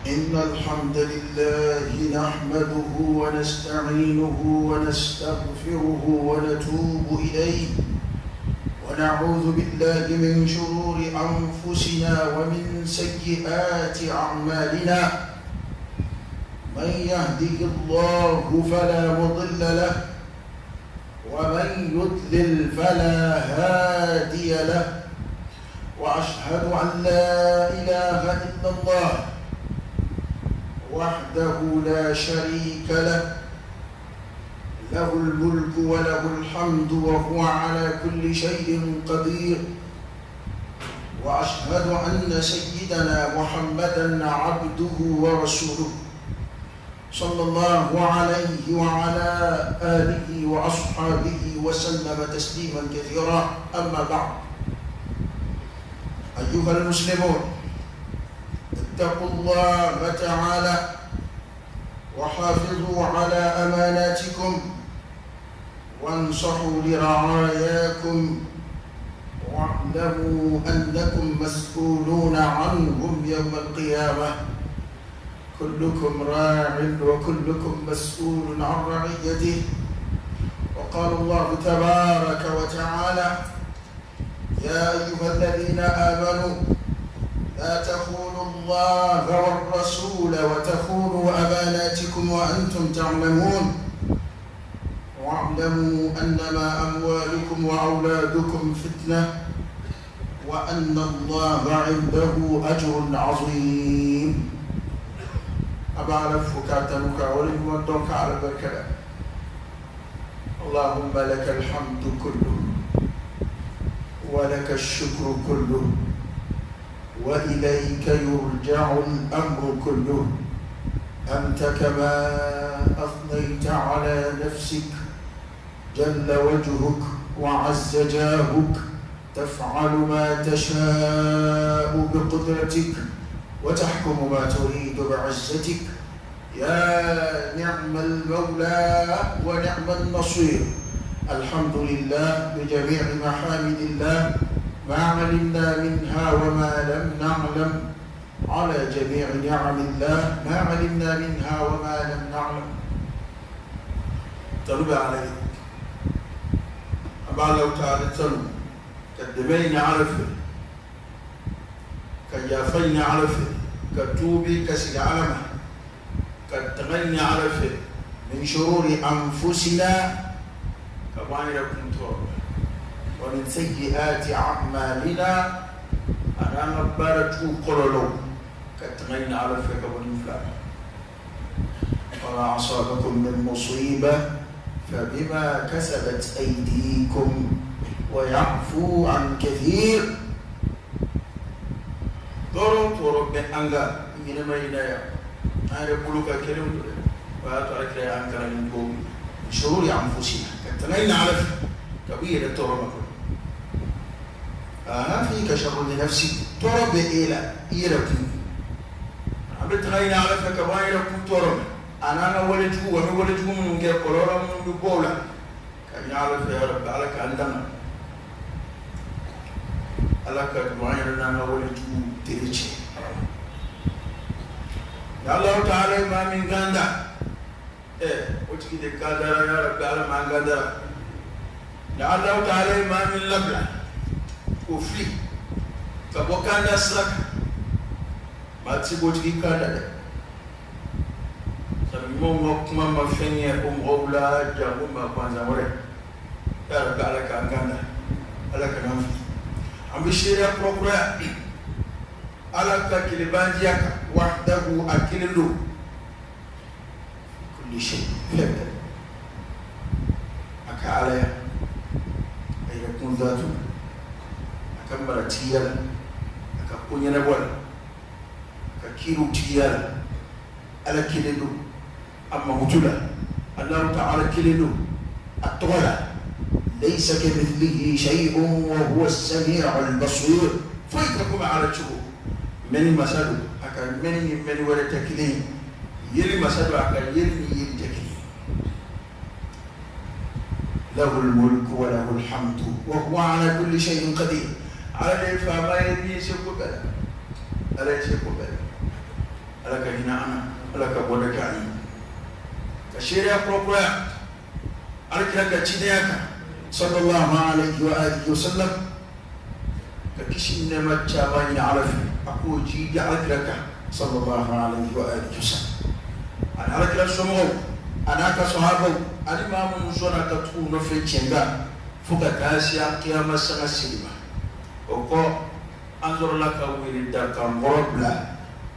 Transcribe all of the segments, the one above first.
إن الحمد لله نحمده ونستعينه ونستغفره ونتوب إليه ونعوذ بالله من شرور أنفسنا ومن سيئات أعمالنا من يهده الله فلا مضل له ومن يضلل فلا هادي له وأشهد أن لا إله إلا الله وحده لا شريك له له الملك وله الحمد وهو على كل شيء قدير وأشهد أن سيدنا محمدا عبده ورسوله صلى الله عليه وعلى آله وأصحابه وسلم تسليما كثيرا. أما بعد، أيها المسلمون، اتقوا الله تعالى وحافظوا على أماناتكم وانصحوا لرعاياكم واعلموا أنكم مسؤولون عنهم يوم القيامة. كلكم راع وكلكم مسؤول عن رعيته. وقال الله تبارك وتعالى: يا أيها الذين آمنوا لا تخونوا الله والرسول وتخونوا أماناتكم وأنتم تعلمون. واعلموا أنما أموالكم وأولادكم فتنة وأن الله عنده أجر عظيم. أبعرف فكاتنك ولمدنك على بركة. اللهم لك الحمد كله ولك الشكر كله وإليك يرجع الأمر كله. أنت كما أثنيت على نفسك جل وجهك وعز جاهك، تفعل ما تشاء بقدرتك وتحكم ما تريد بعزتك. يا نعم المولى ونعم النصير. الحمد لله بجميع محامد الله ما علمنا منها وما لم نعلم، على جميع نعم الله ما علمنا منها وما لم نعلم. تلوب عليك أبا الله تعالى تلو كدمين عرفه كجافين عرفه كتوبي كسل علمه كتغني عرفه من شرور أنفسنا كباني لكم تورب ومن سيئات أعمالنا. أنا نبارة قرلو كتغني عرفه كبني فلان. وما أصابكم من مصيبة فبما كسبت أيديكم ويعفو عن كثير. toro toro be anga ñinema yinaya are buluka kelim wa to akra an kala ni ko shururi anfusina katanayna araf kabira toro mako aha fika sharru li nafsi toro be ila iraku abetayna araf kabaira ku toro anana wala jugu wa wala jugu mun nge kolora mun du bowla kan araf ya rabb alaka andana alaka du'a na wala jugu tiriche ya Allah ta'ala ma min ganda o tigi de kadara ya rabbi ala ma gandara ya Allah ta'ala ma min labla ko fi ka bokanda sak ma ti bo tigi kada de sabi mo mo kuma ma fenye o mo bla jago ma kwanza wore ya rabbi ala ka ganda ala ka nafi ambishira prokura ala ka kilibanjiya wahdahu akililu kulli shay febda aka alaya ay yakun zatu aka maratiyala aka kunyana bol aka kiru tiyala ala kililu amma mutula Allah ta'ala kililu at-tawala laysa kamithlihi shay'un wa huwa as-sami'u al-basir. Faytakum ala chubu meni masadu aka meni meni wala takili yeli masadu aka yeli yeli takili. له الملك وله الحمد وهو على كل شيء قدير. على فما يدي سكبل على سكبل Ala ka hinɛ an na, Ala ka bɔda kɛ an ye. Ka seereya kurakuraya Alakira ka cidenya kan sallallahu alaihi wa alihi wa sallam, ka kisi ni nɛɛma caman ɲini Ala fɛ a k'o jiidi Alakira kan sallallahu alaihi wa alihi wa sallam, ani Alakira somɔgɔw a n'a ka sahabaw ani maa minnu sɔnna ka tugu u nɔfɛ tiɲɛ kan fo ka taa se kiyama sanga seli ma. O kɔ, an sɔrɔla ka weledakan kɔrɔ bila,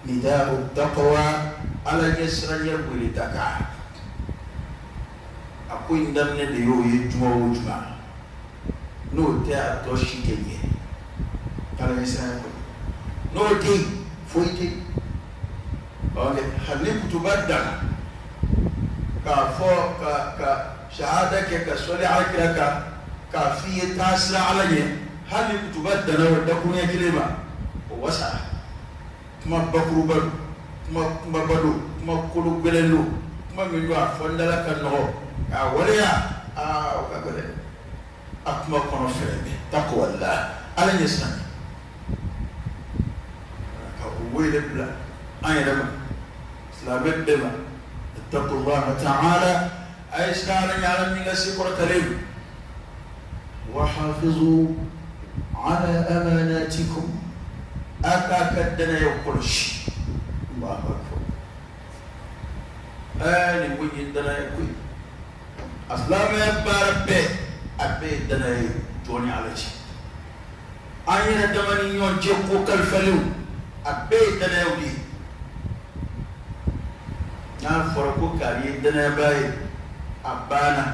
nida'u taqwa, Ala ɲɛsiranɲɛ weledakan. A ko in daminɛ de y'o ye juma o juma, n'o tɛ a tɔ si tɛ ɲɛ. Ala ɲɛsiranɲɛ kɔni, n'o tɛ yen, foyi tɛ yen. Ɔ hali ni kutuba danna k'a fɔ ka shahada kɛ ka sɔli Alakira kan k'a f'i ye taa siran Ala ɲɛ, hali ni kutuba danna o dakuruɲɛ kelen ma, o wasara. Kuma bakuruba don, kuma kunbaba don, kuma kolo gɛlɛn don, kuma min don a fɔndala ka nɔgɔ k'a waleya, aa o ka gɛlɛn. A kuma kɔnɔ fɛrɛ bɛɛ taqwallah, Ala ɲɛ siran, ka o wele bila an yɛrɛ ma, silamɛ bɛɛ ma, ittaqullaha ta'ala, a ye siran Ala ɲɛ, Ala min ka se kɔrɔtalen don. Wa hafizu ala amanatikum, a k'a ka danaya kɔlɔsi. Allahu akbar. Ɛɛ nin ko in ye danaya ko ye. A silamɛya baara bɛɛ, a bɛɛ ye danaya ye jɔn ni Ala cɛ. An yɛrɛ dama ni ɲɔgɔn cɛ ko kalifalenw, a bɛɛ ye danayaw de ye. N'a fɔra ko kari ye danayabaa ye, a banna.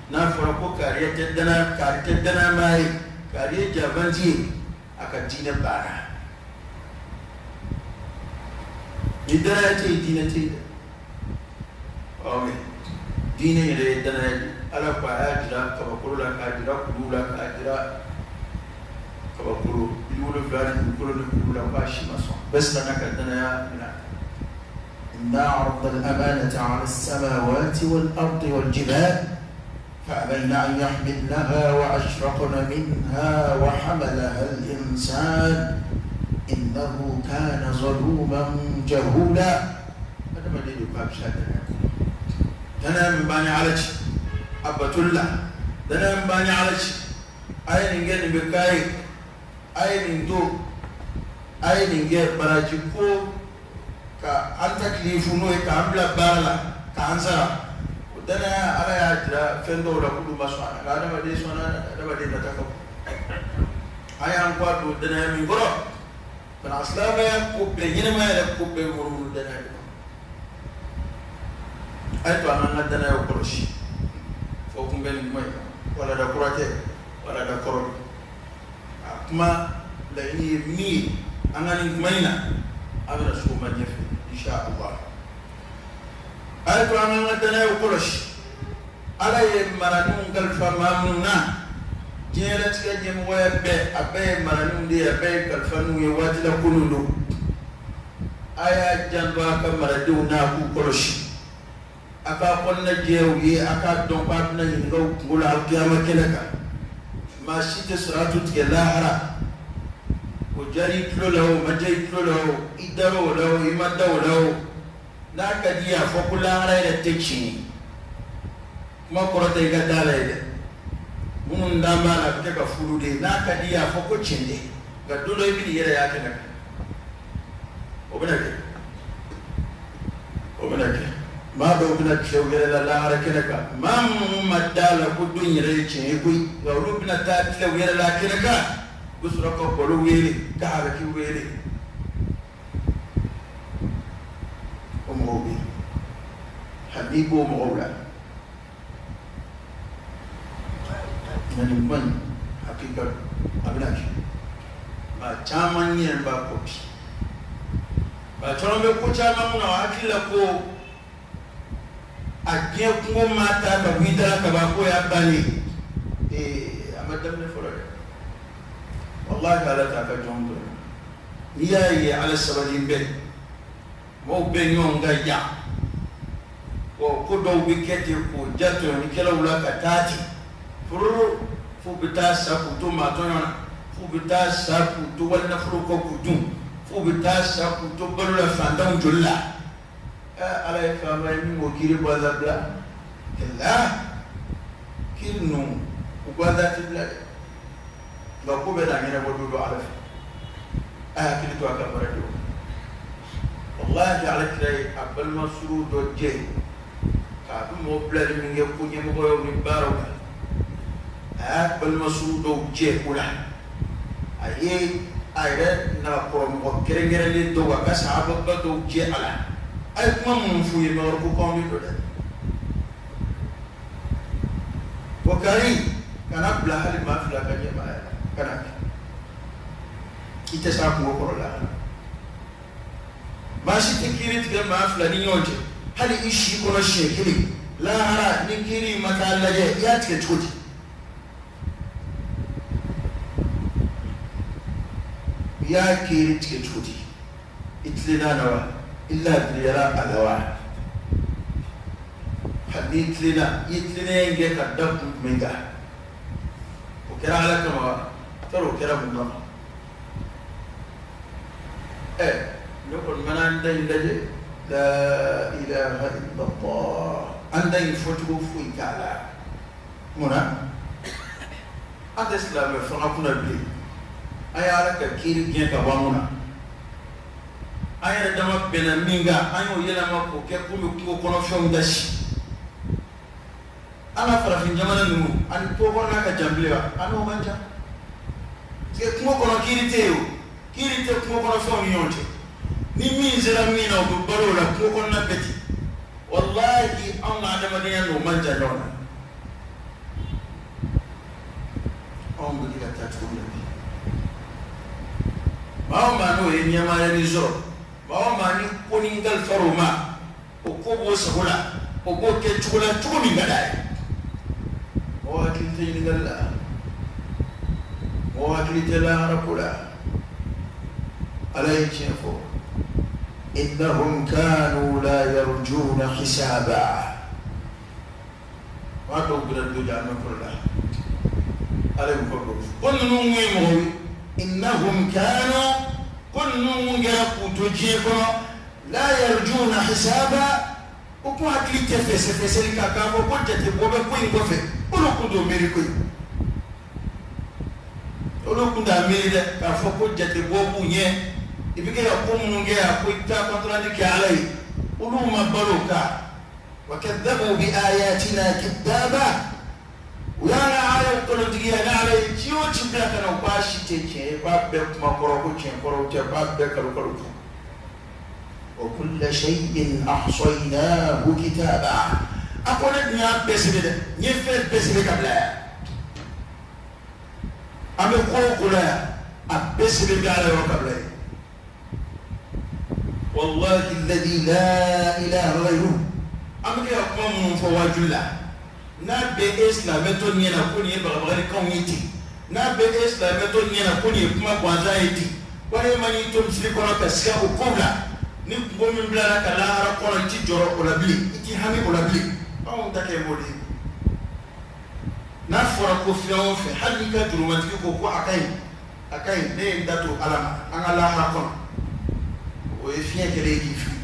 N'a fɔra ko kari tɛ danaya, kari tɛ danayabaa ye, kari ye janfanci ye, a ka diinɛ banna. Ni danaya tɛ yen, diinɛ tɛ yen dɛ. Ɔ mɛ diinɛ yɛrɛ ye danaya de ye. Ala ko a y'a jira kabakolo la, k'a jira kulu la, k'a jira kabakolo 70 ni dugukolo ni kulu la, k'a si ma sɔn, bɛɛ siranna ka danaya minɛ. إنا عرضنا الأمانة على السماوات والأرض والجبال فأبين أن يحملنها وأشفقن منها وحملها الإنسان إنه كان ظلوما جهولا. Adamaden de ko a bɛ se ka danaya kɔ. Danaya min b'an ni Ala cɛ, a batoli la, danaya min b'an ni Ala cɛ, a ye nin kɛ, nin bɛ k'a ye, a ye nin to, a ye nin kɛ, baraji ko ka an takilifu n'o ye k'an bila baara la k'an sara, o danaya Ala y'a jira fɛn dɔw la k'olu ma sɔn a la, nka adamaden sɔnna, adamaden nata ka bon. An y'an kɔ don danaya min kɔrɔ fana, silamɛya ko bɛɛ, ɲɛnɛmaya yɛrɛ ko bɛɛ munumunu danaya de kɔnɔ. A ye to an k'an ka danayaw kɔlɔsi. Fɔ kun bɛ nin kuma in kan, walada kura tɛ, walada kɔrɔ don. A kuma laɲini ye min ye an ka nin kuma in na, an bɛna s'o ma ɲɛfɛ insha Allah. A ye to an k'an ka danayaw kɔlɔsi. Ala ye maraninw kalifa maa minnu na, diɲɛlatigɛ ɲɛmɔgɔya bɛɛ, a bɛɛ ye maraninw de ye, a bɛɛ ye kalifaninw ye, waati la ko ninnu don. A y'a janto a ka maradenw na, a k'u kɔlɔsi, a k'a kɔnɔna jɛya u ye, a k'a dɔn k'a bɛna ɲininka u kungo la alikiyama kɛnɛ kan. Maa si tɛ siratu tigɛ lahara. O diyara i tulo la o, ma diya i tulo la o, i dara o la o, i ma da o la o, n'a ka di i ye a fɔ ko lahara yɛrɛ tɛ tiɲɛ ye, kuma kɔrɔ tɛ i ka da la ye dɛ. Minnu dan b'a la, a bɛ kɛ ka furu de ye. N'a ka di i ye a fɔ ko tiɲɛ tɛ, nka don dɔ i bɛ n'i yɛrɛ y'a kɛnɛ kan. O bɛna kɛ, o bɛna kɛ. Maa dɔw bɛna tile u yɛrɛ la lahara kɛnɛ kan, maa minnu ma da la ko don yɛrɛ ye tiɲɛ ye koyi, nka olu bɛna taa tile u yɛrɛ la kɛnɛ kan. U bɛ sɔrɔ ka balo wele, ka haraki wele. O mɔgɔw bɛ yen, hali n'i b'o mɔgɔw la. Nka nin kuma in hakika don, a bɛna kɛ. Maa caman ɲɛ b'a kɔ bi, maa caman bɛ ko caman mun na, o hakili la ko a diɲɛ kungo maa ta ka bɔ i da la ka ban, k'o y'a bannen. Ee, a ma daminɛ fɔlɔ dɛ. Walahi, Ala t'a ka jɔn dɔn. N'i y'a ye Ala sabali bɛ maaw bɛ ɲɔgɔn kan yan, ko dɔw bɛ kɛ ten k'o ja tɔɲɔnikɛlaw la ka taa ten furu, f'u bɛ taa sa k'u to maa tɔɲɔ na, f'u bɛ taa sa k'u to wali nafolo kɔ k'u dun, f'u bɛ taa sa k'u to balo la fantanw joli la. Ala ye faama ye min b'o kiiri gansan bila. Kɛlɛ kiiri ninnu u gansan ti bila dɛ, nka ko bɛ na ɲɛnabɔ don dɔ Ala fɛ. A y'a hakili to a ka baara kɛ. Walahi Ala kira ye a balima surun dɔ jɛ k'a bɛ mɔgɔ bilali min kɛ ko ɲɛmɔgɔyaw ni baaraw la, a y'a balima surun dɔw jɛ o la. A ye a yɛrɛ nagakɔrɔmɔgɔ kɛrɛnkɛrɛnlen dɔw, a ka sahababa dɔw jɛ a la. A ye kuma minnu f'u ye, mɛ ko k'anw de don dɛ. Bɔkari kana bila hali maa fila ka ɲɛmaaya la, kana kɛ i tɛ s'a kungo kɔrɔ la. Maa si tɛ kiiri tigɛ maa fila ni ɲɔgɔn cɛ hali i si kɔnɔ siɲɛ kelen. Lahara ni kiiri ma taa lajɛ, i y'a tigɛ cogo di? I y'a kiiri tigɛ cogo di? I tilenna na wa? I laadiriyara a la wa? Hali n'i tilenna, i ye tilennenya in kɛ ka da kun jumɛn kan? O kɛra Ala kama wa? Tari o kɛra mun kama? Ne kɔni mana an da in lajɛ, la ilaha illallah, an da in fɔcogo foyi t'a la. Mun na an tɛ silamɛ fanga kunna bilen? An ye Ala ka kiiri gɛn ka bɔ an kunna. An yɛrɛ dama bɛnna min kan, an y'o yɛlɛma k'o kɛ komi kungo kɔnɔfɛnw da si. An ka farafin jamana ninnu ani kungo kɔnɔna ka jan bilen wa? An n'o man jan. Parce que kungo kɔnɔ kiiri tɛ yen o, kiiri tɛ kungo kɔnɔfɛnw ni ɲɔgɔn cɛ. Ni min sera min na, o bɛ balo o la. Kungo kɔnɔna bɛɛ ten. Walahi anw ka adamadenya n'o man jan ɲɔgɔn na. Anw bɛ ka taa cogo min na bi, maa o maa n'o ye ɲɛmaaya ni sɔrɔ, maa o maa ni ko ni kalifar'o ma, o ko b'o sago la, o b'o kɛ cogo la cogo min ka d'a ye. Mɔgɔ hakili tɛ ɲininkali la, mɔgɔ hakili tɛ lahara ko la. Ala ye tiɲɛ fɔ, innahum kanu la yarjuna hisaba. Maa dɔw bɛna don jahanama kɔrɔ la. Ala ye kɔ dɔw ko ninnu kun ye mɔgɔw ye, innahum kanu, ko ninnu kun kɛra k'u to diɲɛ kɔnɔ, la yarjuna hisaba, o kun hakili tɛ fɛsɛfɛsɛli kan k'a fɔ ko jate bɔ bɛ ko in kɔfɛ. Olu kun t'o miiri koyi, olu kun t'a miiri dɛ k'a fɔ ko jate bɔ b'u ɲɛ. I bɛ kɛ ka ko minnu kɛ yan ko i bɛ taa compte rendu kɛ Ala ye, olu ma balo o kan. Wa kadhabu bi ayatina kidaba, u y'an ka ayaw kolontigiya. Ni Ala ye ci o ci bila ka na, u k'a si tɛ tiɲɛ ye, k'a bɛɛ kuma kɔrɔ ko tiɲɛ kɔrɔw tɛ, k'a bɛɛ kalo kalo tɛ. Wa kulla shay'in ahsaynahu kitaba, a ko ne dun y'a bɛɛ sɛbɛn dɛ, n ye fɛn bɛɛ sɛbɛn ka bila yan. An bɛ ko o ko la yan, a bɛɛ sɛbɛn bɛ Ala yɔrɔ ka bila yen. Wallahi alladhi la ilaha ghayruhu, an bɛ kɛ ka kuma minnu fɔ waajuli la, n'a bɛ e silamɛ tɔ ɲɛ na ko nin ye bagabagalikanw ye ten, n'a bɛ e silamɛ tɔ ɲɛ na ko nin ye kuma gansan ye ten, walima n'i to misiri kɔnɔ ka siga o kow la, ni kungo min bilara ka lahara kɔnɔ, i ti jɔrɔ o la bilen, i ti hami o la bilen. Anw ta kɛ m'o de ye. N'a fɔra ko fɛn o fɛn, hali n'i ka jurumatigi ko ko a ka ɲi, a ka ɲi, ne ye n da to Ala ma, an ka lahara kɔnɔ, o ye fiɲɛ kɛlen ye k'i fili.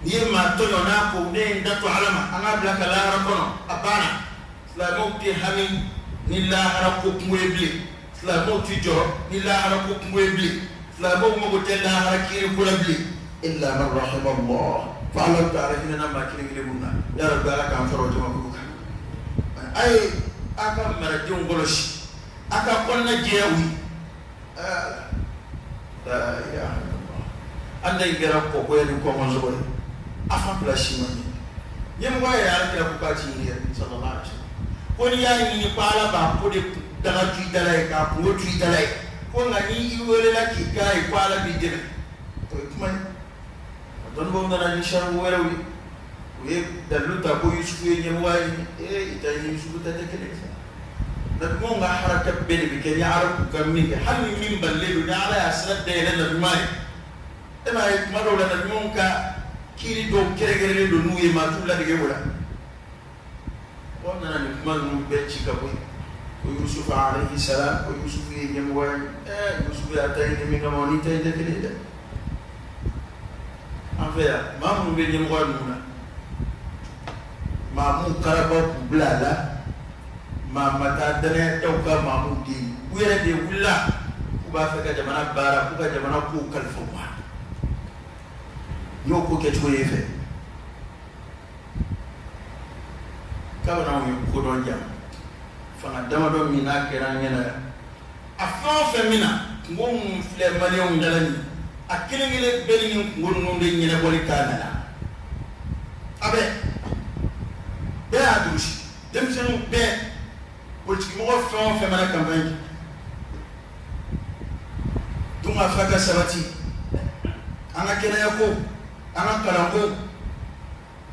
N'i ye maa tɔɲɔ, n'a ko ne ye n da to Ala ma, an k'a bila ka lahara kɔnɔ, a banna. Silamɛw tɛ hami ni lahara ko kungo ye bilen, silamɛw tɛ jɔrɔ ni lahara ko kungo ye bilen, silamɛw mago tɛ lahara kiiri ko la bilen. Illa man rahima Allah, fo Ala ta'ala hinɛna maa kelen kelen mun na. Ya Rabbi, Ala k'an fara o jamakulu kan. A ye a ka maradenw kɔlɔsi, a ka kɔnɔna jɛya u ye. La ilaha illallah, an da in kɛra kɔkɔ ye ni kɔngɔsɔgɔ ye, a fan fila si ma ɲɛ. Ɲɛmɔgɔ yɛrɛ, Ala kira ko k'a ti ɲini yɛrɛ, sallallahu alaihi wasallam, ko n'i y'a ɲini ko Ala b'a ko de daga tu i dala ye, k'a kungo tu i dala ye, ko nka ni i welela k'i k'a ye ko Ala b'i dɛmɛ. O ye kuma ye. Dɔnnibaaw nana ni sariya wɛrɛw ye, u ye dalilu ta ko Yusufu ye ɲɛmɔgɔya ɲini. Ee, i ta ye Yusufu ta tɛ kelen ye sa. Nabiɲumanw ka haraka bɛɛ de bɛ kɛ ni Ala k'u ka min kɛ, hali ni min balilen don, ni Ala y'a sira dayɛlɛ nabiɲuman ye. E m'a ye tuma dɔw la nabiɲumanw ka kiiri dɔw kɛrɛnkɛrɛnnen don n'u ye, maa t'u ladege o la. Mɔgɔw nana nin kuma ninnu bɛɛ ci ka bɔ yen ko Yusufu alayhi salam, ko Yusufu ye ɲɛmɔgɔya ɲini. Ɛɛ, Yusufu y'a ta ɲini min kama, o n'i ta in tɛ kelen ye dɛ. An An fɛ yan, maa minnu bɛ ɲɛmɔgɔya ninnu na, maa m'u karaba k'u bila a la, maa ma taa danaya da u kan, maa m'u den, u yɛrɛ de wulila k'u b'a fɛ ka jamana baara, k'u ka jamana kow kalifa u ma. N y'o ko kɛcogo ye fɛ kabini anw ye kodɔn jan fanga damadɔ min n'a kɛra an ɲɛna yan, a fɛn o fɛn min na kungo minnu filɛ maliyɛnw da la nin, a kelen kelen bɛɛ ni nin kungo ninnu de ɲɛnabɔli k'a nana. A bɛɛ bɛɛ y'a durusi, denmisɛnninw bɛɛ, politikimɔgɔ fɛn o fɛn mana campagne kɛ, dunkafa ka sabati, an ka kɛnɛya ko, an ka kalanko,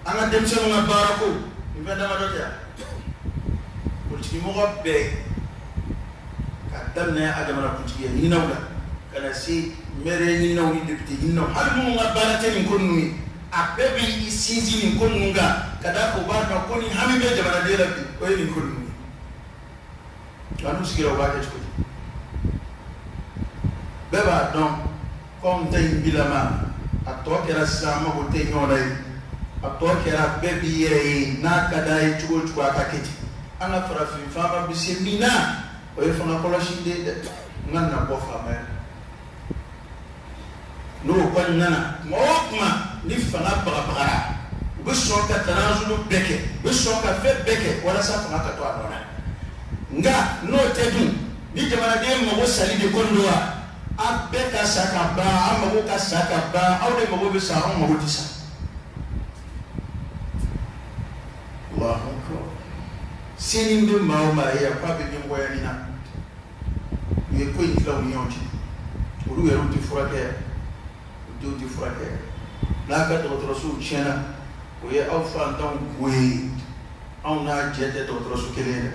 an ka denmisɛnninw ka baarako, nin fɛn damadɔ tɛ yan. Politikimɔgɔ bɛɛ, ka daminɛ a jamanakuntigiya ɲininaw la ka na se maire ɲininaw ni député ɲininaw, hali minnu ka baara tɛ nin ko ninnu ye, a bɛɛ bɛ i sinsin nin ko ninnu kan, ka d'a kan u b'a dɔn ko ni hami bɛ jamanaden la bi, o ye nin ko ninnu ye. Nka n'u sigira, u b'a kɛ cogo di? Bɛɛ b'a dɔn k'anw ta in bilama, a tɔ kɛra sisan an mago tɛ ɲɔgɔn na ye, a tɔ kɛra bɛɛ b'i yɛrɛ ye, n'a ka d'a ye cogo o cogo a ka kɛ ten. An ka farafin faama bɛ se min na, o ye fanga kɔlɔsi de ye dɛ. N ka na bɔ faamaya n'o kɔni nana, tuma o tuma ni fanga bagabagara, u bɛ sɔn ka tanazulu bɛɛ kɛ, u bɛ sɔn ka fɛn bɛɛ kɛ walasa fanga ka to a nɔ na. Nka n'o tɛ dun, ni jamanaden mago sali de kɔni don wa, a bɛɛ ka sa ka ban, an mago ka sa ka ban, aw de mago bɛ sa, anw mago tɛ sa. Allahu akbar. Sini bɛ maa o maa ye a k'a bɛ ɲɛmɔgɔya nin na, u ye ko in tila u ni ɲɔgɔn cɛ, olu yɛrɛw tɛ furakɛ, u denw tɛ furakɛ. N'a ka dɔgɔtɔrɔsow tiɲɛna, o ye aw fantanw ko ye, anw n'a jɛ tɛ dɔgɔtɔrɔso kelen ye dɛ.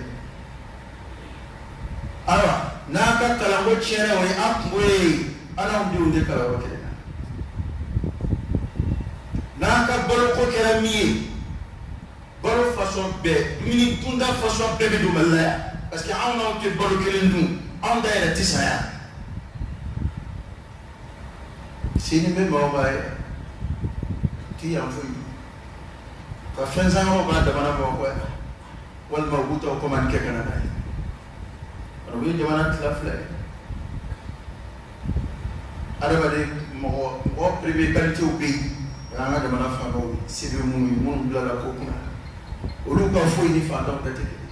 Ayiwa, n'a ka kalanko tiɲɛna, o ye an kungo ye, an n'anw denw tɛ kalanyɔrɔ kelen na. N'a ka baloko kɛra min ye, balo façon bɛɛ, dumuni dunda façon bɛɛ bɛ don Mali la yan, parce que anw n'anw tɛ balo kelen dun, anw da yɛrɛ tɛ san yan. Sini bɛ maa o maa ye ti yan foyi ka fɛn san yɔrɔ b'a damana Bamakɔ yan, walima u b'u ta commande kɛ ka na n'a ye. U ye jamana tila fila ye. Adamaden mɔgɔ mɔgɔ premier qualité bɛ yen, o y'an ka jamana faamaw ye, se bɛ minnu ye, minnu bilala ko kunna, olu ka foyi ni faantanw ta tɛ kelen.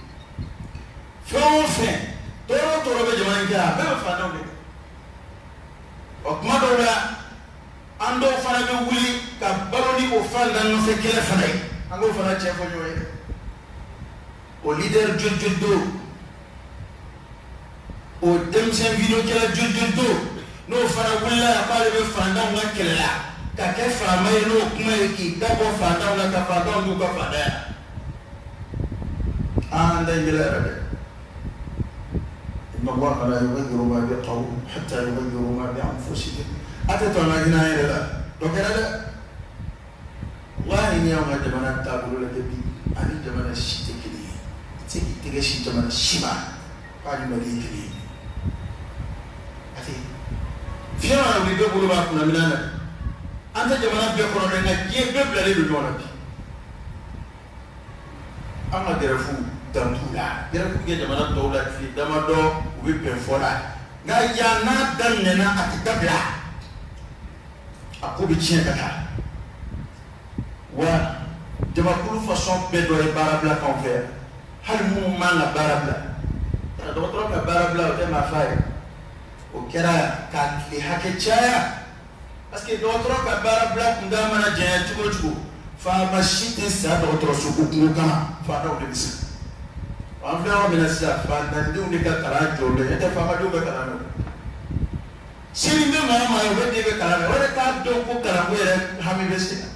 Fɛn o fɛn, tɔɔrɔ o tɔɔrɔ bɛ jamana in kɛ, a bɛɛ bɛ faantanw de kan. Wa kuma dɔw la, an dɔw fana bɛ wuli ka balo ni o fantan nɔfɛ kɛlɛ fana ye. An k'o fana tiɲɛ fɔ ɲɔgɔn ye. O leader joli joli don, o denmisɛn videokɛla joli joli don, n'o fana wulila k'ale bɛ fantanw ka kɛlɛ la, ka kɛ faama ye n'o kuma ye, k'i da bɔ fantanw na, ka fantanw d'u ka fantanya. An da in gɛlɛyara dɛ. Inna Allaha la yughayyiru ma bi qawmin hatta yughayyiru ma bi anfusihim. A tɛ to an ka hinɛ an yɛrɛ la, dɔ kɛra dɛ. Walahi, ni y'anw ka jamana taabolo lajɛ bi, ani jamana si tɛ kelen ye. I tɛ se k'i tɛgɛ sin jamana si ma k'a ni Mali ye kelen ye. A tɛ fiɲɛ mana wuli, bɛɛ bolo b'a kunna minɛn na. An tɛ jamana bɛɛ kɔnɔ dɛ, nka diɲɛ bɛɛ bilalen don ɲɔgɔn na bi. An ka grève dan t'u la. Grève bɛ kɛ jamana tɔw la tile damadɔ, u bɛ bɛn fɔ la, nka yan n'a daminɛna, a tɛ dabila, a ko bɛ tiɲɛ ka taa. Wa jamakulu façon bɛɛ dɔ ye baara bila k'anw fɛ yan, hali minnu man ka baara bila. Dɔgɔtɔrɔ ka baara bila, o tɛ maa fa ye, o kɛra k'a tile hakɛ caya, parce que dɔgɔtɔrɔ ka baara bila kuntaa mana janya cogo o cogo, faama si tɛ sa dɔgɔtɔrɔso ko kungo kama, faamaw de bɛ sa. An filɛ yɔrɔ min na sisan, faantandenw de ka kalan jɔ bɛ, n'o tɛ faamadenw bɛ kalan na. Sini bɛ maa o maa ye, o bɛ den bɛ kalan na, o de t'a dɔn ko kalanko yɛrɛ hami bɛ sen na.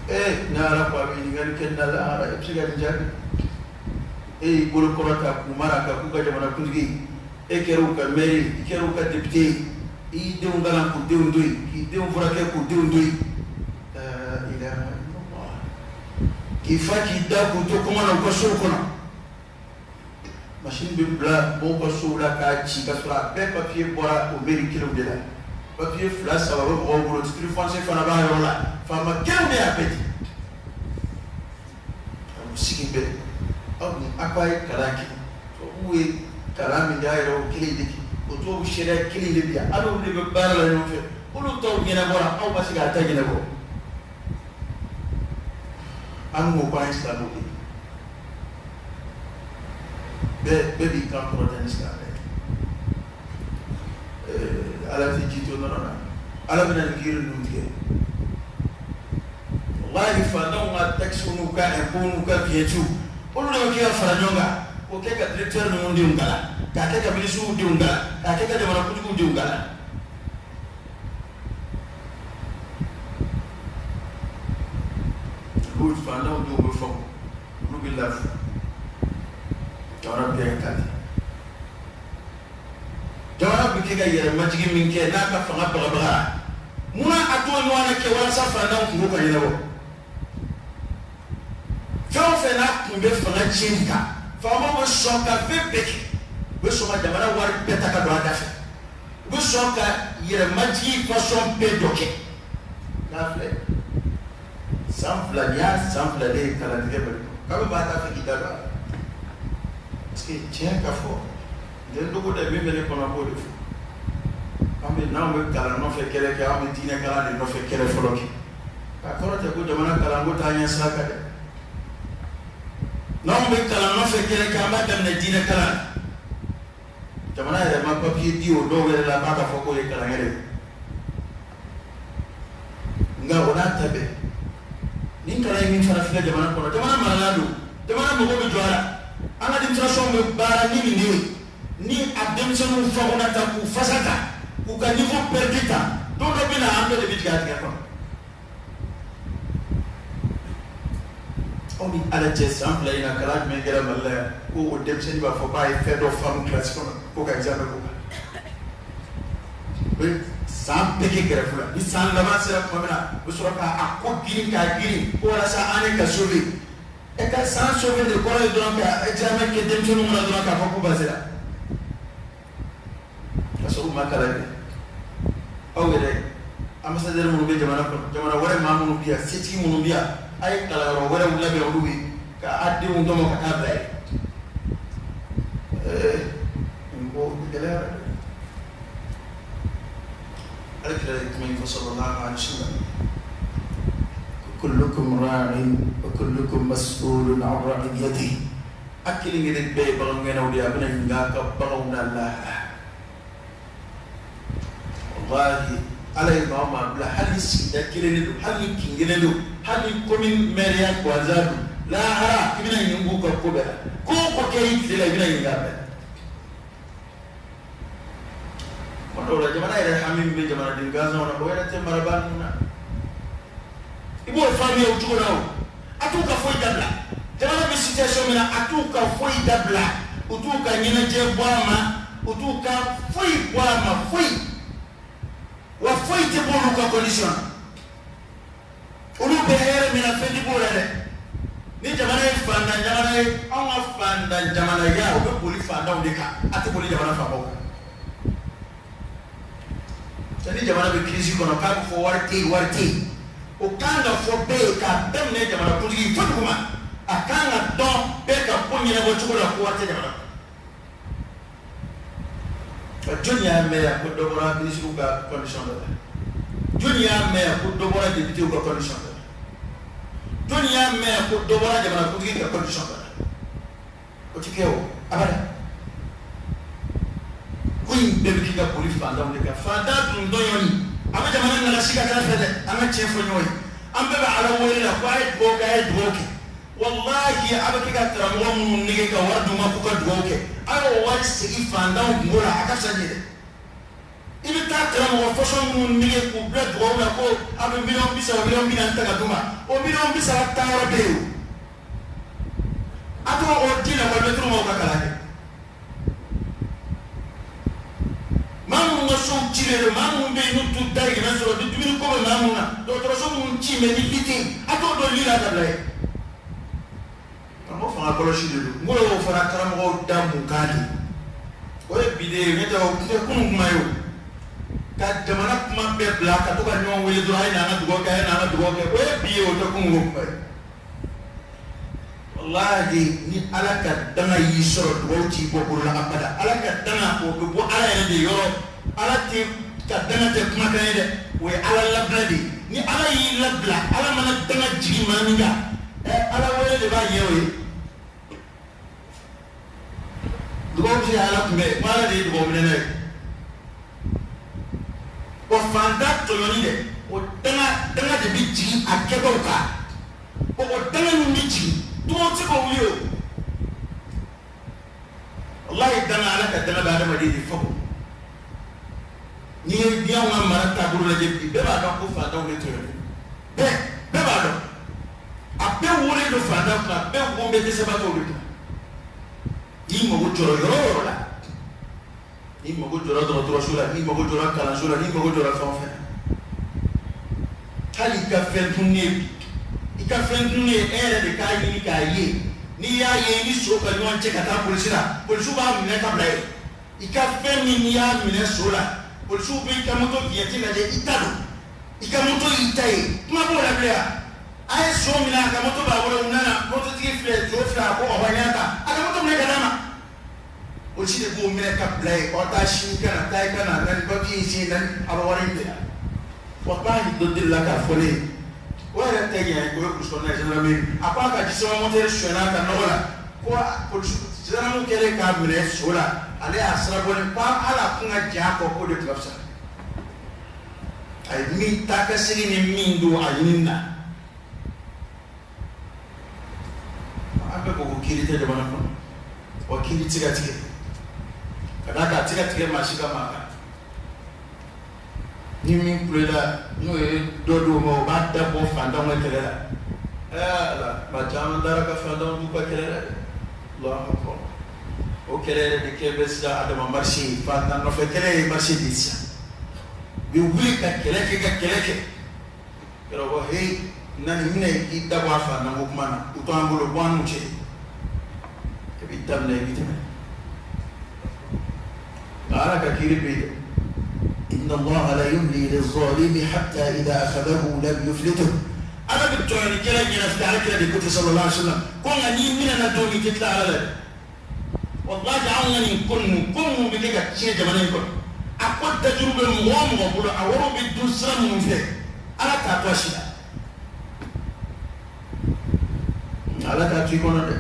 Ee, ni Ala ko a bɛ ɲininkali kɛ nin na lahara, e bɛ se ka nin jaabi? E y'i bolo kɔrɔta k'u mara ka k'u ka jamanakuntigi ye, e kɛra u ka maire ye, i kɛra u ka député ye, i y'i denw kalan k'u denw to yen, k'i denw furakɛ k'u denw to yen, la ilaha illallah, k'i fa k'i da k'u to kɔngɔ na u ka sow kɔnɔ. Machine bɛ bila mɔgɔw ka sow la k'a ci, ka sɔrɔ a bɛɛ papier bɔra o mairie kelenw de la. Papier 2 3 bɛ mɔgɔw bolo, titre foncier fana b'a yɔrɔ la. Faama kelenw de y'a bɛɛ di. Aw sigi bɛɛ, aw ni aw k'a ye kalan kɛ, tubabuw ye kalan min kɛ, a yɛrɛ o kelen de kɛ, o tubabu sariya kelen de bi yan, hali olu de bɛ baara la ɲɔgɔn fɛ, olu taw ɲɛnabɔra, aw ma se k'a ta ɲɛnabɔ. An ko k'an ye silamɛw de ye, bɛɛ b'i kan kɔrɔta ni silamɛ ye. Ala tɛ ji to nɔnɔ na, Ala bɛna nin kiiri ninnu tigɛ. Walahi faantanw ka taxes n'u ka impôts n'u ka vignettew, olu de bɛ kɛ ka fara ɲɔgɔn kan k'o kɛ ka directeur ninnu denw kalan, k'a kɛ ka ministres denw kalan, k'a kɛ ka jamanakuntigiw denw kalan. Olu faantanw denw bɛ faamu, olu bɛ lafiya, jamana bɛ kɛ ka di. Jamana bɛ kɛ ka yɛrɛ majigin min kɛ n'a ka fanga bagabagara, munna a t'o ɲɔgɔn kɛ walasa faantanw kungo ka ɲɛnabɔ? Fɛn o fɛn n'a kun bɛ fanga tiɲɛni kan, faamaw bɛ sɔn ka fɛn bɛɛ kɛ, u bɛ sɔn ka jamana wari bɛɛ ta ka don a da fɛ, u bɛ sɔn ka yɛrɛ majigin fasɔn bɛɛ dɔ kɛ. N'a filɛ san 2 nin y'a san 2 de ye kalantigɛ bɛɛ kɔnɔ, k'a bɛ maa t'a fɛ k'i da don a la, parce que tiɲɛ ka fɔ. Den dogo dɛ, min bɛ ne kɔnɔ k'o de fɔ. An bɛ n'anw bɛ kalan nɔfɛ kɛlɛ kɛ, an bɛ diinɛ kalan de nɔfɛ kɛlɛ fɔlɔ kɛ. K'a kɔrɔ tɛ ko jamana kalanko t'an ɲɛ sira kan dɛ. N'anw bɛ kalan nɔfɛ kɛlɛ kɛ, an b'a daminɛ diinɛ kalan na. Jamana yɛrɛ ma papiye di o dɔw yɛrɛ la, b'a ka fɔ k'o ye kalan yɛrɛ ye. Nka o n'a ta bɛɛ, nin kalan in min fana filɛ jamana kɔnɔ, jamana marala don, jamana mago bɛ jɔ a la. An ka administration bɛ baara ni nin de ye, ni a denmisɛnninw fakuna ta k'u fasa ta, k'u ka niveau perdu ta, don dɔ bɛ na an bɛɛ de bɛ jigin a dingɛ kɔnɔ. Aw ni Ala cɛ, san 2 in na kalan jumɛn kɛra Mali la yan ko o denmisɛnnin b'a fɔ k'a ye fɛn dɔ faamu kilasi kɔnɔ ko ka examen k'o kan? U bɛ san bɛɛ kɛ grève la, ni san laban sera tuma min na, u bɛ sɔrɔ k'a ko girin k'a girin ko walasa année ka sauver. E ka san sauver de kɔrɔ ye dɔrɔn ka examen kɛ denmisɛnninw kunna dɔrɔn k'a fɔ k'u basera, ka sɔrɔ u ma kalan kɛ. Aw yɛrɛ ambassadeur minnu bɛ jamana kɔnɔ, jamana wɛrɛ maa minnu bɛ yan, setigi minnu bɛ yan, a ye kalanyɔrɔ wɛrɛw labɛn olu ye ka a denw tɔmɔ ka taa bila yen. Nin ko gɛlɛyara dɛ. Ala kira ye kuma in fɔ sallallahu alaihi wa sallam, kullukum ra'in wa kullukum mas'ulun 'an ra'iyatihi. A kelen kelen bɛɛ ye bagangɛnnaw de ye, a bɛna ɲininka a ka baganw na lahara. Walahi Ala ye maa o maa bila, hali ni sigida kelen de don, hali ni kin kelen don, hali ni commune maire gansan don, lahara i bɛna ɲininka u ka ko bɛɛ la. Ko o ko kɛra i tile la, i bɛna ɲininka a bɛɛ la. Kuma dɔw la jamana yɛrɛ hami min bɛ jamanaden gansanw na, o yɛrɛ tɛ marabaa ninnu na. I b'o faamuya o cogo la o. A t'u ka foyi dabila. Jamana bɛ situation min na, a t'u ka foyi dabila. U t'u ka ɲɛnajɛ bɔ a ma, u t'u ka foyi bɔ a ma, foyi. Wa foyi tɛ bɔ olu ka condition na. Olu bɛ hɛrɛ min na, fɛn tɛ b'o la dɛ. Ni jamana ye fantan jamana ye, anw ka fantan jamanaya, o bɛ boli fantanw de kan, a tɛ boli jamana faamaw kan. Ni jamana bɛ crise kɔnɔ, k'a bɛ fɔ wari tɛ yen, wari tɛ yen, o kan ka fɔ bɛɛ ye k'a daminɛ jamanakuntigi fo duguma. A kan ka dɔn bɛɛ ka ko ɲɛnabɔ cogo la ko wari tɛ jamana kɔnɔ. Jɔnni y'a mɛn yan ko dɔ bɔra ministres ka condition dɔ la? Jɔnni y'a mɛn yan ko dɔ bɔra députés ka condition dɔ la? Jɔnni y'a mɛn yan ko dɔ bɔra jamanakuntigi ka condition dɔ la? O tɛ kɛ o abada. Ko in bɛɛ bɛ k'i ka boli fantanw de kan. Fantan dun tɔɲɔni, a bɛ jamana nagasi ka taa fɛ dɛ. An ka tiɲɛ fɔ ɲɔgɔn ye, an bɛɛ bɛ Ala wele la ko a ye dugawu kɛ, a ye dugawu kɛ. Walahi a bɛ kɛ ka karamɔgɔ minnu nege ka wari d'u ma k'u ka dugawu kɛ, a y'o wari segin fantanw kungo la, a ka fisa nin ye dɛ. I bɛ taa karamɔgɔ fɔsɔn minnu nege k'u bila dugawu la ko a bɛ 30 miliyɔn 40 miliyɔn ta ka d'u ma, o 30 miliyɔn taayɔrɔ bɛ yen o. A t'o o di lakɔlimɛtiriw ma u ka kalan kɛ. Maa minnu ka sow cilen don, maa minnu bɛ yen n'u t'u dahirimɛ sɔrɔ, ni dumuni ko bɛ maa minnu na, dɔgɔtɔrɔso minnu ci bɛ ni li tɛ yen, a t'o don li la ka bila yen. Karamɔgɔ fanga kɔlɔsi de don. N ko y'o fana karamɔgɔw da mun kan de. O ye bi de ye, n'o tɛ o tun tɛ kunun kuma ye o. Ka jamana kuma bɛɛ bila ka to ka ɲɔgɔn wele dɔrɔn, a ye n'an ka dugawu kɛ, a ye n'an ka dugawu kɛ. O ye bi ye, o tɛ kununko kuma ye. Walahi, ni Ala ka danga y'i sɔrɔ, dugawu t'i bɔ bolo la abada. Ala ka danga, o bɛ bɔ Ala yɛrɛ de yɔrɔ. Ala tɛ ka danga tɛ kumakan ye dɛ, o ye Ala labila de ye. Ni Ala y'i labila, Ala mana danga jigin maa min kan, ɛ, Ala wele de b'a ɲɛ o ye. Dugawu bɛ se ka Ala kunbɛn, ko Ala de ye dugawu minɛ ye. O fantan tɔɲɔni dɛ, o danga de bɛ jigin a kɛbaaw kan. O danga min bɛ jigin, dugawu tɛ se k'o wuli o. Walahi, danga, Ala ka danga bɛ adamaden de fɔ. N'i ye diɲɛ ka mara taabolo lajɛ bi, bɛɛ b'a dɔn ko fantanw de tɔɲɔni. Bɛɛ b'a dɔn. A bɛɛ wololen don fantan kunna, a bɛɛ wo bɛ dɛsɛbaatɔw de kunna. N'i mago jɔra yɔrɔ o yɔrɔ la, n'i mago jɔra dɔgɔtɔrɔso la, n'i mago jɔra kalanso la, n'i mago jɔra fɛn o fɛn na, hali i ka fɛn tununnen bi, i ka fɛn tununnen, e yɛrɛ de k'a ɲini k'a ye. N'i y'a ye, i ni so ka ɲɔgɔn cɛ ka taa polisi la, polisiw b'a minɛ ka bila yen. I ka fɛn min n'i y'a minɛ so la, polisiw b'i ka moto vignette lajɛ, i ta don, i ka moto y'i ta ye, kuma b'o la bilen wa? A ye so minɛ, a ka moto b'a bolo, u nana, mototigi filɛ, so filɛ, a ko ɔhɔ, n y'a ta, a ka moto minɛ ka d'a ma. Polisi de b'o minɛ ka bila yen. Ɔ, taa sini ka na, taa i ka na na ni papiye in sen na, a bɛ wari in bila. Walahi, dɔ delila k'a fɔ ne ye, o yɛrɛ tɛ ɲɛ, o ye burusi kɔnɔna ye, gendarmerie. A ko a ka jisama motɛri sonyɛna a ka nɔgɔ la, ko polisi gendarme kɛlen k'a minɛ so la, ale y'a sira bɔ ni ko hali a kun ka jɛ a kɔ, k'o de tun ka fisa. A ye min taa ka segin ni min don a ɲinini na. An bɛɛ ko ko kiiri tɛ jamana kɔnɔ, wa kiiri tɛ se ka tigɛ ka d'a kan a tɛ se ka tigɛ maa si ka maa kan. Ni min kulela, n'o ye dɔ d'o ma, o b'a da bɔ fantanw ka kɛlɛ la. Ɛɛ Ala, maa caman taara ka fantanw t'u ka kɛlɛ la dɛ. Alahu akbar. O kɛlɛ yɛrɛ de kɛ bɛ sisan a dama marché ye. Fantan nɔfɛ kɛlɛ ye marché de ye sisan. U bɛ wuli ka kɛlɛ kɛ, ka kɛlɛ kɛ yɔrɔ ko hey, na nin minɛ, i da bɔ a fantan ko kuma na, u to an bolo, bɔ an n'u cɛ. I b'i daminɛ, i b'i tɛmɛ. Nka Ala ka kiiri bɛ yen dɛ. إن الله لا يملي للظالم حتى إذا أخذه لم يفلته. Ala bɛ tɔɲɔnikɛla ɲɛnafilɛ. Ala kira de ko ten, sallallahu alaihi wa sallam, ko nka n'i minɛna don min, i tɛ tila Ala la dɛ. Walahi, anw ka nin ko ninnu, ko minnu bɛ kɛ ka tiɲɛ jamana in kɔnɔ, a ko dajuru bɛ mɔgɔ o mɔgɔ bolo, a wariw bɛ dun sira minnu fɛ, Ala t'a to a si la. Ala k'a to i kɔnɔ dɛ.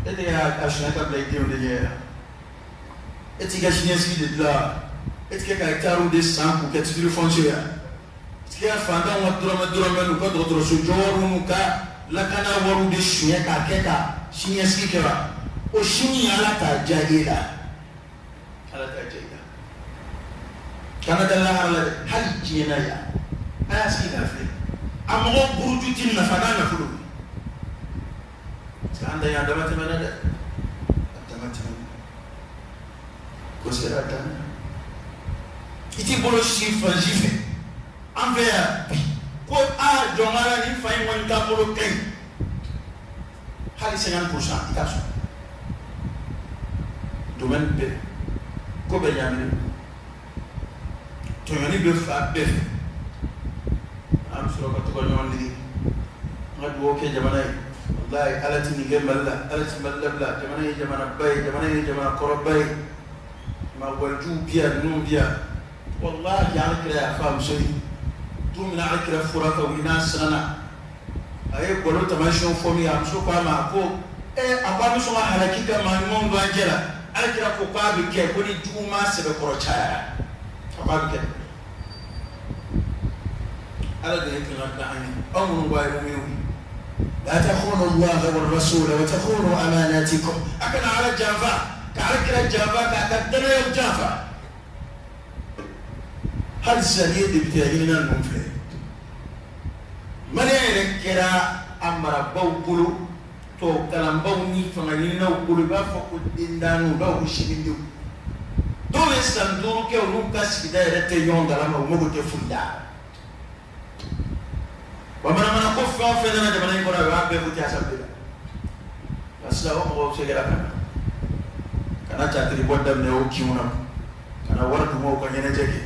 E tɛ ka suɲɛ ka bila i denw de ɲɛ, e t'i ka siniɲɛsigi de dilan, e tɛ ka hectares de san k'u kɛ titre foncier ye, e tɛ ka fantanw ka dɔrɔmɛ dɔrɔmɛ n'u ka dɔgɔtɔrɔso jɔ wariw n'u ka lakana wariw de suɲɛ k'a kɛ ka siniɲɛsigi kɛ wa? O sini, Ala t'a diya e la, Ala t'a diya e la. Kana da lahara la dɛ, hali diɲɛ na yan, a y'a sigi k'a filɛ, a mɔgɔ buruju ti nafa n'a nafolo. Parce que an dan ye a dama tɛmɛna dɛ, a dama tɛmɛna, ko sera a dan na. I t'i bolo si fan si fɛ. An fɛ yan bi, ko aa, jɔn ala, nin fa in kɔni taabolo ka ɲi, hali 50% i t'a sɔrɔ. Domaine bɛɛ, ko bɛɛ ɲaaminen don, tɔɲɔni bɛ fa bɛɛ fɛ. An bɛ sɔrɔ ka to ka ɲɔgɔn nege, an ka dugawu kɛ jamana ye. Walahi, Ala ti nin kɛ Mali la, Ala ti Mali labila. Jamana ye jamanaba ye, jamana ye jamana kɔrɔba ye. Maa walijuw bi yan, ninnu bi yan. Walahi, Ala kira y'a fɔ a muso ye don min na, Ala kira fɔra ka wuli n'a siranna, a ye gɔlɔ taamasiyɛnw fɔ min ye, a muso ko a ma ko ɛ, a ko an bɛ sɔn ka halaki ka maa ɲumanw don an cɛ la. Ala kira ko k'a bɛ kɛ ko ni juguman sɛbɛkɔrɔ cayara, a ko a bɛ kɛ. Ala de ye kan ka an ye, aw minnu ko a ye muminw. لا تخونوا الله والرسول وتخونوا أماناتكم. A kana Ala janfa, ka Ala kira janfa, k'a ka danayaw janfa. Hali sisan, n'i ye député ɲinina ninnu filɛ, maliyɛn yɛrɛ kɛra a marabaw bolo, tubabu kalanbaw ni fanga ɲininaw bolo, i b'a fɔ ko dendaninw, i b'a fɔ ko sinidenw. Dɔw ye san 5 kɛ, olu ka sigida yɛrɛ tɛ ɲɔgɔn kalama, u mago tɛ foyi la. Wa manamana ko fɛn o fɛn nana jamana in kɔnɔ, a b'a bɛɛ voté assemblée la. Nka sisan, o mɔgɔw bɛ se kɛra ka na ka na catiri bɔ daminɛ o kinw na, ka na wari d'u ma u ka ɲɛnajɛ kɛ.